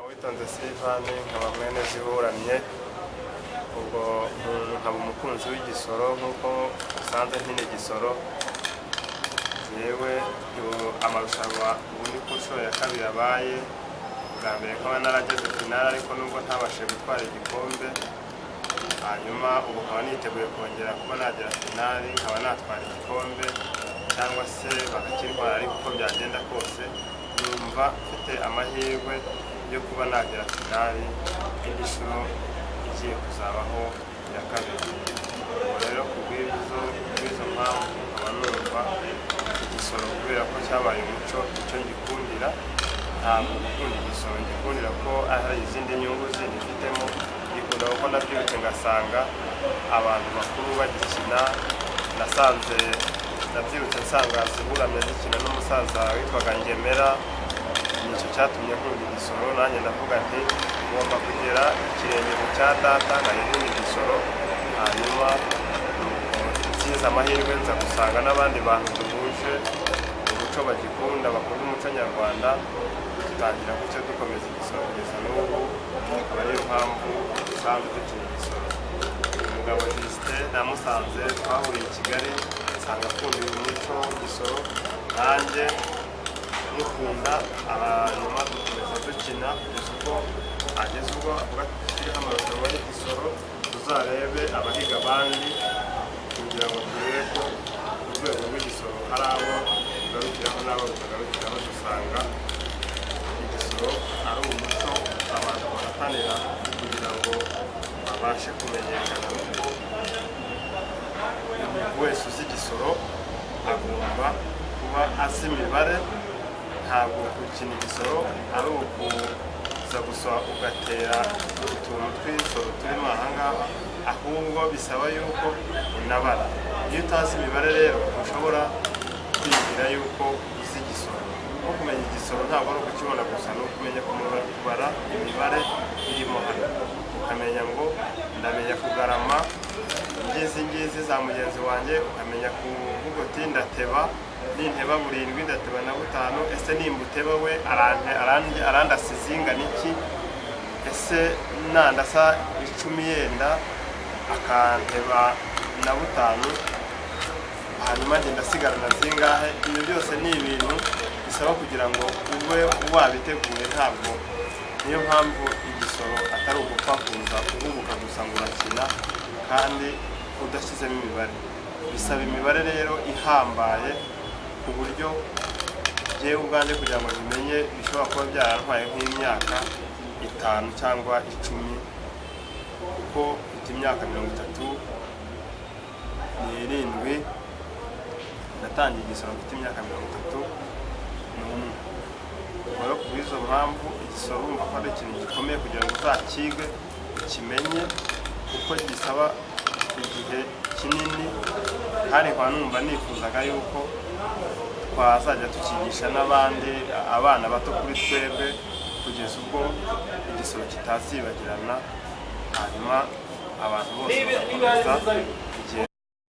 Witonze Silvani, nkaba mwene Zihuramye, ubwo nkaba umukunzi w'igisoro nk'uko usanze nkina igisoro. Yewe, amarushanwa ubu ni ku nshuro ya kabiri abaye. Bwa mbere nkaba narageze finale, ariko nubwo ntabashije gutwara igikombe. Hanyuma ubu nkaba niteguye kongera kuba nagera finale, nkaba natwara igikombe cyangwa se bakakintwara, ariko uko byagenda kose numva mfite amahirwe yo kuba nagera finale indi nshuro igiye kuzabaho ya kabiri. Ubwo rero ku bw'izo mpamvu nkaba numva igisoro, kubera ko cyabaye umuco, icyo ngikundira ntabwo gukunda igisoro ngikundira ko hari izindi nyungu zindi mfitemo. Ngikunda kuko nabyutse ngasanga abantu bakuru bagikina. Nasanze nabyirutse nsanga Zihuramye zikina n'umusaza witwaga Ngemera. Nicyo cyatumye nkunda igisoro. Nanjye ndavuga nti ngomba kugera ikirenge mu cya data nkajya igisoro. Hanyuma ngize amahirwe nza gusanga n'abandi bantu duhuje umuco bagikunda, bakunda umuco nyarwanda, dutangira gutyo dukomeza igisoro kugeza n'ubu. Akaba ariyo mpamvu dusanzwe dukina igisoro. Umugabo Justin namusanze, twahuriye i Kigali, nsanga akunda uyu muco w'igisoro, nanjye mukunda. Hanyuma dukomeza dukina kugeza ubwo ageze ubwo avuga ati dushyireho amarushanwa y'igisoro, tuzarebe abahiga abandi, kugira ngo turebe ko urwego rw'igisoro hari abo rugarukiraho n'abo rutagarukiraho. Dusanga igisoro ari umuco abantu bahatanira kugira ngo babashe kumenyekana, kuko umuntu wese uzi igisoro agomba kuba azi imibare. Ntabwo gukina igisoro ari ukuza gusa ugatera utuntu tw'isoro turimo aha ngaha, ahubwo bisaba yuko unabara. Iyo utazi imibare rero ntushobora kwigira yuko uzi igisoro. Nko kumenya igisoro ntabwo ari ukukibona gusa, ni ukumenya kubara imibare irimo hano, ukamenya ngo ndamenya kugarama ngizi ngizi za mugenzi wanjye, ukamenya kuvuga uti ndateba, ninteba burindwi ndateba na butanu, ese nimba uteba we arandasa izingana iki, ese nandasa 10 yenda akanteba na butanu, hanyuma ngenda asigarana zingahe. Ibyo byose ni ibintu bisaba kugira ngo ube wabiteguye. Ntabwo niyo mpamvu igisoro atari ugupfa kuza uhubuka gusa ngo urakina kandi udashyizemo imibare. Bisaba imibare rero ihambaye, ku buryo njyewe ubwanjye kugira ngo nkimenye bishobora kuba byarantwaye nk'imyaka 5 cyangwa 10, kuko mfite imyaka 37. Natangiye igisoro mfite imyaka 31. Ubwo rero ku bw'izo mpamvu igisoro urumva ko ari ikintu gikomeye kugira ngo uzakige ukimenye, kuko gisaba igihe kinini. Kandi nkaba numva nifuzaga yuko twazajya tukigisha n'abandi abana bato kuri twebwe, kugeza ubwo igisoro kitazibagirana, hanyuma abantu bose bagakomeza